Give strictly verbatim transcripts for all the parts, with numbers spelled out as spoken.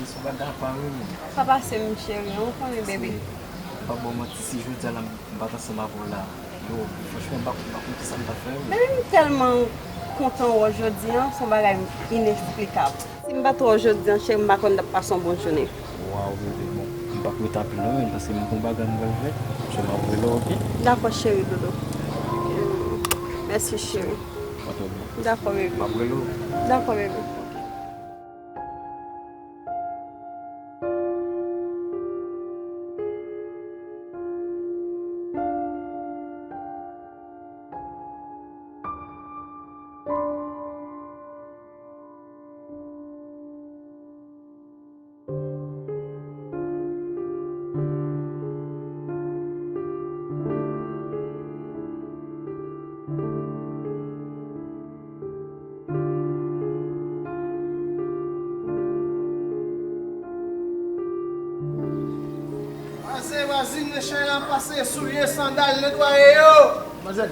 Se yon bagay apa wi menm. Sa pase m cheri, ou konnen bebe. M p ap ba w manti, si jodi a la m pa t ansanm avè w la, yo, franchman, m pa, m pa konn kisa m t ap fè wi. Bebe, m tèlman kontan wè w jodi a, se yon bagay inesplikab. Si m pa t wè w jodi a, cheri, m pa kwè m t ap pase yon bon jounen. Waw, bebe, bon, m p ap rete anpil non, men, paske m gon bagay m pral fè. So, m ap rele w, oke? Dakò, cheri, doudou. Mèsi, cheri. Pa twòp byen. Dakò, bebe. M ap rele w. Dakò, bebe. Vwazen, vwazin, chay la pase, soulye, sandal, netwaye yo. Manzè,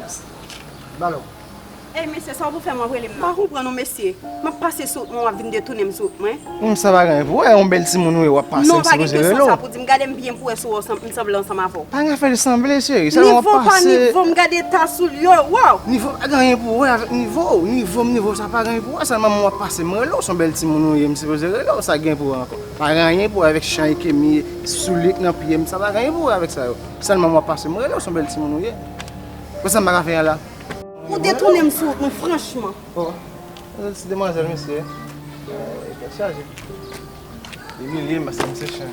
balo. Ey, mesye, sa w pou fè m ap rele m nan? M pa konprann non, mesye. M ap pase sou wout mwen, w ap vin detounen m sou wout mwen. Humm, sa pa gen pou wè, yon bèl timoun ou ye, w ap pase, m sipoze rele w. Non, pa gen kesyon sa pou di m. Gade m byen pou wè si w wè m sanble ansanm avè w. Pa gen afè de sanble, cheri, sèlman w ap pase. Nivo pa nivo, m gade eta soulye w, waw. Nivo pa gen anyen pou wè avèk nivo. Nivo m, nivo sa pa gen anyen pou wè, sèlman m w ap pase, m rele w, se yon bèl timoun ou ye, m sipoze rele w, sa gen pou wè ankò. Pa gen anyen pou wè avèk chay ke m ye, soulye k nan pye m, sa pa gen anyen pou wè avèk sa yo. Sèlman m w ap pase, m rele w, se yon bèl timoun ou ye. Konsa m pa ka fè a la. Ou detounen m sou wout mwen, franchman. Oh, se demwazèl, mesye. Eh, tèt chaje. Imilye m, paske m se chen.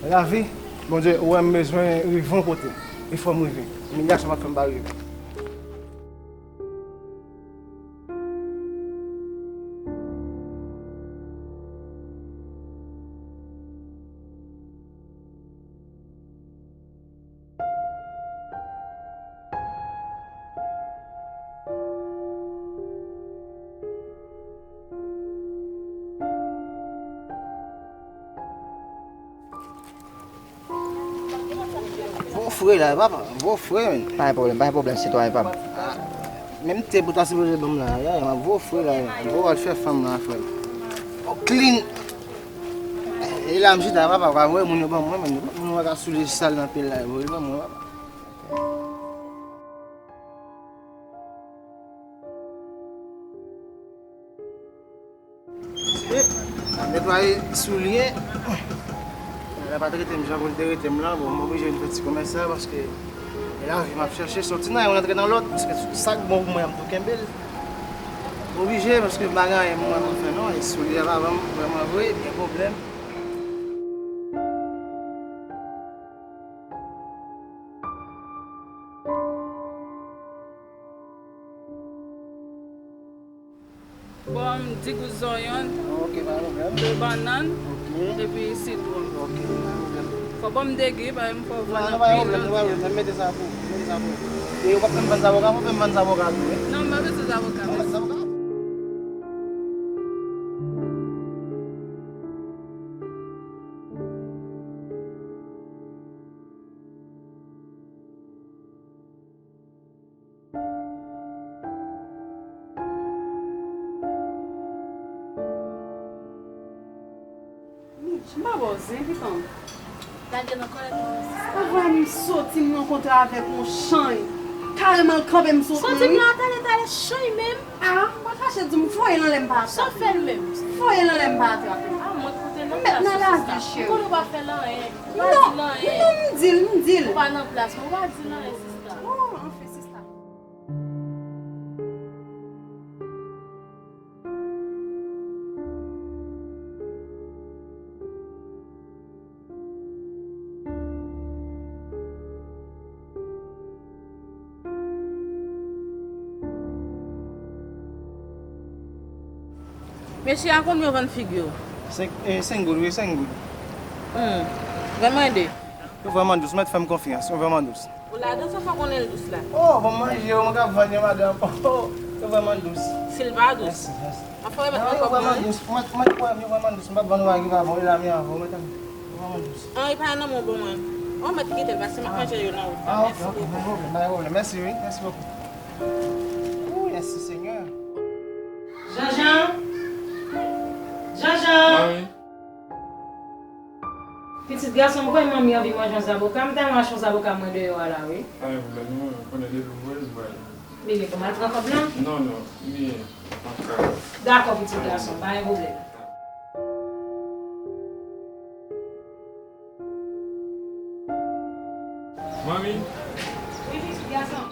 Lavi, Bondye, ou wè m bezwen rive yon kote. E fò m rive. Imilyasyon p ap fè m pa rive. Vo fre la, papa. Vo fre, men. Pa gen pwoblèm, pa gen pwoblèm, sitwayen pa m. Ah, menm te pou ta sipoze ban m la, ya, ya, m ap vo fre la, ya. Vo al fè fanm la, frè. Oh, clean. E la m chita, papa, pa voye moun yo ban mwen, men moun yo pa ka soulye sal nan pye la, voye l ban mwen, papa. E, m ap netwaye soulye. Nèg la pa trete m jan pou l te rete m la, bon, m oblije vin fè ti komès sa, paske e lavi m ap chèche, soti nan yon rantre nan lòt, paske sa k bon pou mwen, m tou kenbe l. Oblije, paske m pa gen anyen pou mwen pou m fè non, e soulye a pa ban m vrèman vre, gen pwoblèm. Ban m di gous zonyon, ok, pa gen pwoblèm, de bannann, ok, epi sitwon. Ok, pa gen pwoblèm. Fò ban m de gri, paske m fè w vann anpil. Non, pa gen pwoblèm, non, pa gen pwoblèm. M mete sa pou ou, m mete sa pou ou. E ou p ap fè m vann zavoka, ou fè m vann zavoka tou, wi. Non, m pa mete zavoka. M pa mete zavoka. Mitch, m pa ba w zen, pitan. Gade nan kòlèt mwen, sista. Ou wè m soti, m rankontre avèk yon chay. Kareman l kanpe m sou wout mwen, wi. Soti m la, talè, talè, chay menm. Ah, mwen fache di m voye l anlè m pa atrape. Sa w fè l menm? Voye l anlè m pa atrape. Ah, mwen koute nan plas ou, sista. M mèt nan lavi, cheri. M konnen w pa fè l anyen. Ou pa di l anyen. Non, non, m di l, m di l. Ou pa nan plas mwen, ou pa di l anyen, sista. Oh, anfen, sista. Mesye a, konbyen w vann figi w? Senk, eh, senk goud, wi, senk goud. Hmm. Vann mwen de. Yo vrèman dous, mèt fè m konfyans, yo vrèman dous. Ou ladan sa fò konnen l dous la. Oh, bon manje, yo, mwen k ap vann yo, madanm. Oh, yo vrèman dous. Si l pa dous. Mèsi, mèsi. Anfen, remèt mwen kòb mwen. Yo vrèman dous. Mwen, mwen kwè yo vrèman dous. M p ap vann ou bagay ki pa bon. E la m ye avè w, mèt ann. Yo vrèman dous. An, e pa nan men w, bon mwen. An, mèt kite l, paske m ap manje yo nan wout la. Ah, ok, ok, pa gen pwoblèm, pa gen pwoblèm. Mèsi, wi. Mèsi bokou. Ooh, mèsi, Senyè. Janjan! Janjan! Mwen, wi. Pitit gason m, kwè manmi anvi manje yon zaboka. M ta renmen achte yon zaboka mwen deyò a la, wi. Pa gen pwoblèm, non, konnen depi w voye l, m pral. Bebe, pou m al pran kòb lan? Non, non, m ye, m ap ka. Dakò, pitit gason, pa gen pwoblèm. Manmi? Wi, pitit gason.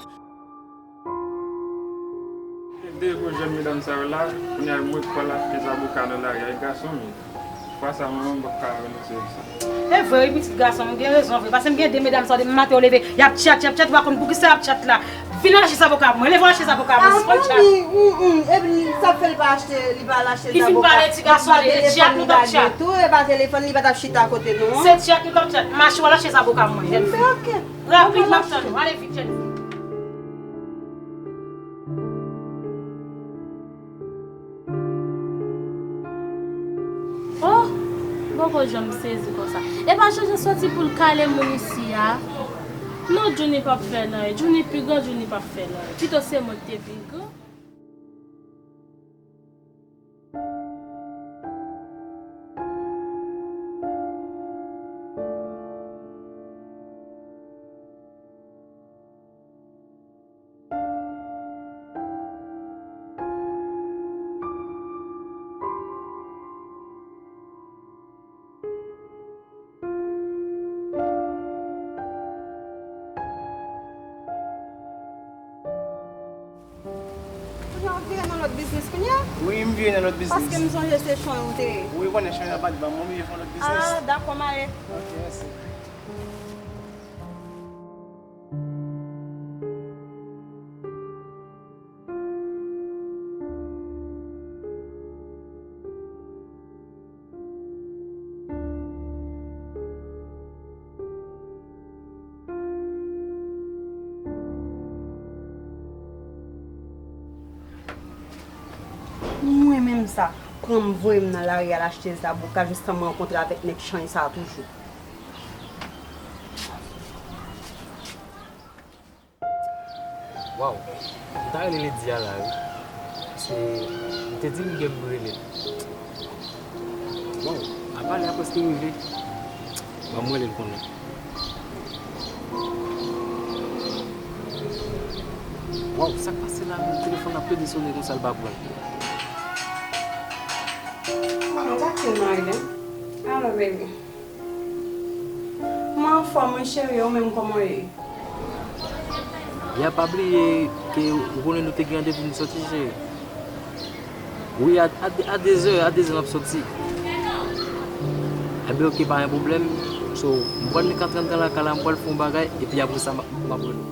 De gwo jèn medam sa yo la, kounye a mwen k pral achte zaboka nan lari a, e gason m ye. Fwa sa, manman m p ap ka rann m sèvis. E vre, wi, pitit gason m, ou gen rezon vre. Paske m gen de medam sa yo, depi maten yo leve, y ap tchat, tchat, tchat, ou pa konn poukisa y ap tchat la. Vin achte zaboka pou mwen, leve achte zaboka pou mwen, sispann tchat. Ah, manmi, mm, mm, epi sa k fè li pa achte, li pa al achte zaboka? Li fin pale ti gason, li, e tchat nou t ap tchat. Tou, e pa telefòn, li pa t ap chita kote nou an. Se tchat nou t ap tchat. Mache w al achte zaboka pou mwen, jèn fi. Ok. Rapid, m ap tann ou. Ale vit, jèn fi. Oh, m poko janm sezi konsa. E pa Jojo soti pou l kale moun isi a? Non, Johnny p ap fè l anyen. Johnny pi gran, Johnny p ap fè l anyen. Pito se mwen ki te pi gran. Ou jan ap vire nan lòt biznis kounye a? Wi, m vire nan lòt biznis. Paske m sonje se chony ou te ye. Wi, ou konnen chony an pa t ban m, mwen vire fè yon lòt biznis. Ah, dakò, m ale. Ok, mèsi. Mwen menm sa, pran m voye m nan lari al achte zaboka, jistan m rankontre avèk nèg chany sa a toujou. Waw, m ta rele Lady a la wi. Se, m te di m gen pou rele l. Waw, apa lè a prèske rive. Ban m rele l konnen. Waw, sa k pase la menm? Telefòn nan plede sone konsa, l pa pran. Mwen, gade m nan rele. Alo, baby. Mwen anfòm wi cheri, ou menm kòman w ye? Ya, pa bliye ke ou konnen nou te gen randevou nou sòti cheri. Wi, a, a, a dezè, a dezè n ap sòti. Enben oke, pa gen pwoblèm. So, m pral nik antre anndan lakay la, m pral fè yon bagay, epi apre sa, m ap, m ap rele w.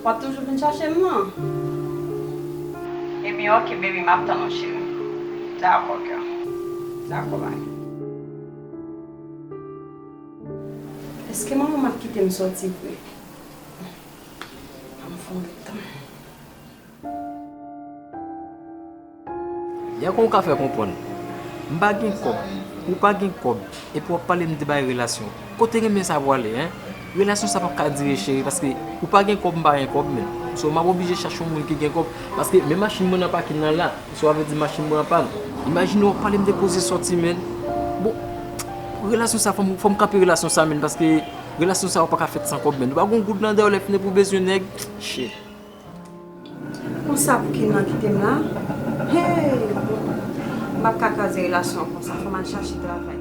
W ap toujou vin chache m nan? Ebyen oke baby, m ap tann ou cheri. Dakò kè. Dakò bye. Èske manman m ap kite m sòti vre? Ban m fè yon lòt tan. Ya, kòman w ka fè konprann? M pa gen kòb, ou pa gen kòb, epi w ap pale m de bay relasyon. Kote renmen sa pwale, en? Relasyon sa p ap ka dire, cheri, paske ou pa gen kòb, m pa gen kòb, menm. So, m ap oblije chache yon moun ki gen kòb, paske menm machin mwen nan pakin nan la, so, sa vle di machin mwen an pa m. Imajine w ap pale m de koze sòti, menm. Bon, relasyon sa, fò m, fò m kanpe relasyon sa, menm, paske relasyon sa yo pa ka fèt san kòb, menm. Ou pa gen yon goud nan dèyè w lè fini pou bezwen nèg. Shit. Konsa pou Ken nan kite m la? Hey! M p ap ka kraze relasyon an konsa, fò m al chache travay.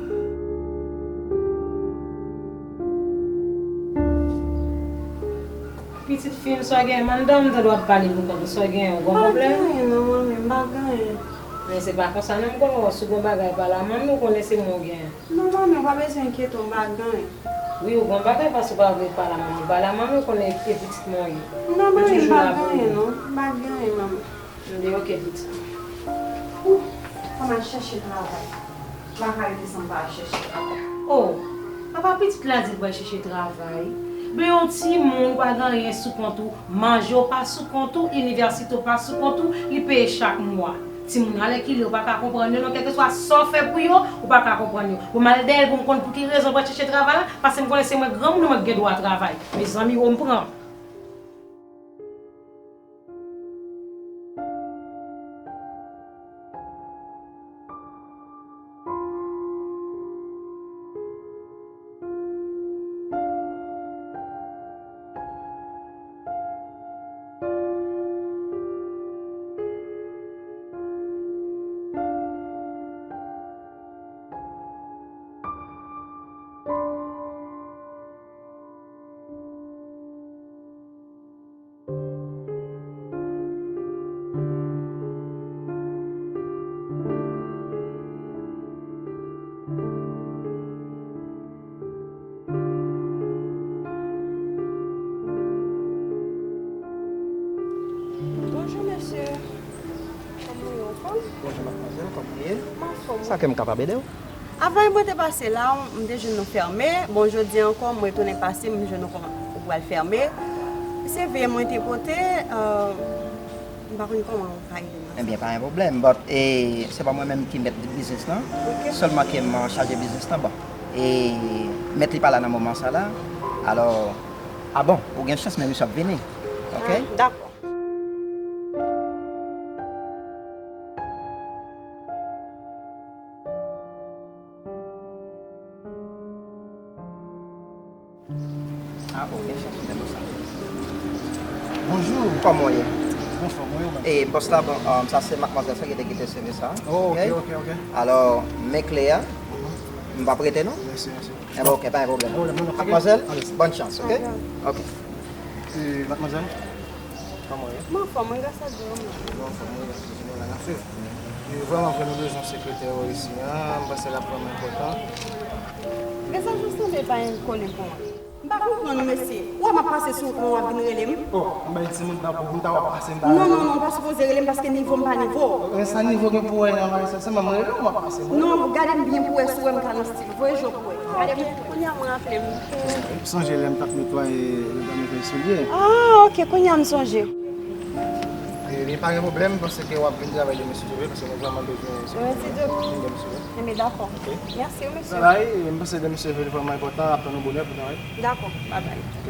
Pitit fi m, sa w genyen? M anndan, m tande w ap pale pou kont ou, sa w genyen? Ou gen yon pwoblèm? M pa gen anyen non, manmi, m pa gen anyen. Men se pa konsa non, m konnen w, si w gen yon bagay pale a manmi, ou konnen se mwen w genyen. Non, manmi, ou pa bezwen enkyete w, m pa gen anyen. Wi, ou gen yon bagay, paske ou pa vle pale a manmi. Pale a manmi, ou konnen e pitit mwen w ye. Non, manmi, m pa gen anyen non, m pa gen anyen, manmi. M di, oke, pitit. Ouh, fò m al chèche travay. M pa ka rete san m pa al chèche travay. Oh, apa pitit la di l pral chèche travay? Ben yon timoun, ou pa gen anyen sou kont ou, manje w pa sou kont ou, inivèsite w pa sou kont ou, li peye chak mwa. Timoun, alèkile, ou pa ka konprann yo non, kèlkeswa sa w fè pou yo, ou pa ka konprann yo. Bon, m al dèyè l pou m konn pou ki rezon l pral chèche travay la, paske m konnen se mwen granmoun, mwen ki gen dwa travay. Mezanmi, o, m pran. Bonjou, madmwazèl, kòman w ye? M anfòm. Sa ke m kapab ede w? Avanyè mwen te pase la, m te jwenn nou fèmen. Bon, jodi a ankò, m retounen pase, m jwenn nou kòman ou pral fèmen. Se ve mwen te pote, euh, m pa konn kòman ou ka ede mwen. Ebyen, pa gen pwoblèm, but, e, se pa mwen menm ki mèt biznis lan. Ok. Sèlman ke m an chaje biznis lan, bon. E mèt li pa la nan moman sa la. Alò, a bon, ou gen chans, men misye ap vini. Ok? Ah, dakò. Ah, ok, chèche de bòs la. Bonjou. Kòman w ye? Anfòm, wi, ou menm? E bòs la, bon, um, sa se madmwazèl sa ki te kite sèvis la. Oh, ok, ok, ok. Alò, men kle a. M p ap rete, non? Mèsi, mèsi. Enben, ok, pa gen pwoblèm. Pa gen pwoblèm, non, non, ok. Madmwazèl, ok, bòn chans, ok? Ok. Ok. E, madmwazèl? Kòman w ye? M anfòm, mwen, gras a Dye, mwen. Mwen anfòm, mwen, gras a Dye, mwen la, nan fè. E vrèman vre, nou bezwen sekretè isi a, m panse l ap vrèman enpòtan. Mesaj ou sanble pa yon konnen pou mwen. M pa konprann ou, mesye. Ou wè m ap pase sou wout mwen, w ap vin rele m? Oh, m bay timoun tanpou, m ta w ap pase, m ta rele w. Non, non, non, ou pa sipoze rele m paske nivo m pa nivo w. Men sa nivo gen pou wè nan bagay sa, se mwen m rele w, m ap pase, mwen. Non, gade m byen pou wè si w wè m ka nan stil. Voye je w pou wè. Gade m, kounye a m raple m. M sonje lè m t ap netwaye, lè m t ap netwaye soulye. Ah, ok, kounye a m sonje. E, li pa gen pwoblèm, m panse ke w ap vin travay demen si Dye vle, paske nou vrèman bezwen se Mèsi, Dye. Vin demen si Dye. Enben, dakò. Ok. Mèsi, mesye. Travay, e m panse demen si Dye vle li vrèman enpòtan, ap tann nou bonè pou travay. Dakò, babay. Ok.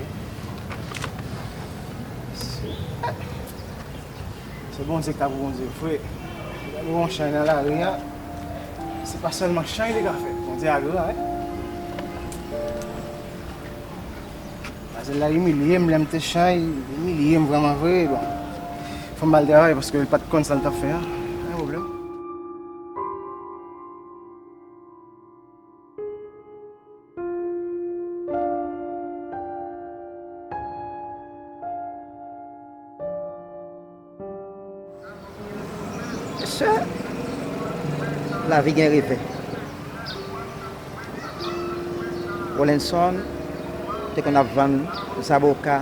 Se Bondye k ta pou Bondye vre. Gade yon chay nan lari a, se pa sèlman chay li ka fè. Bondye a gran, wi. Manzèl la imilye m lè m te chay, imilye m vrèman vre. Bon, fò m al travay paske l pa t konn sa l t ap fè a. Pa gen pwoblèm. Mesye, lavi gen revè. Rolenson te konn ap vann zaboka,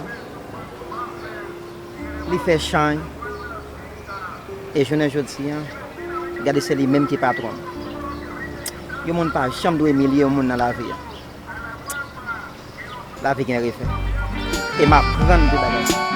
li fè chay, e jounen jodi a, gade se li menm ki patwòn. Yon moun pa janm dwe imilye yon moun nan lavi a. Lavi gen revè. E m aprann de bagay.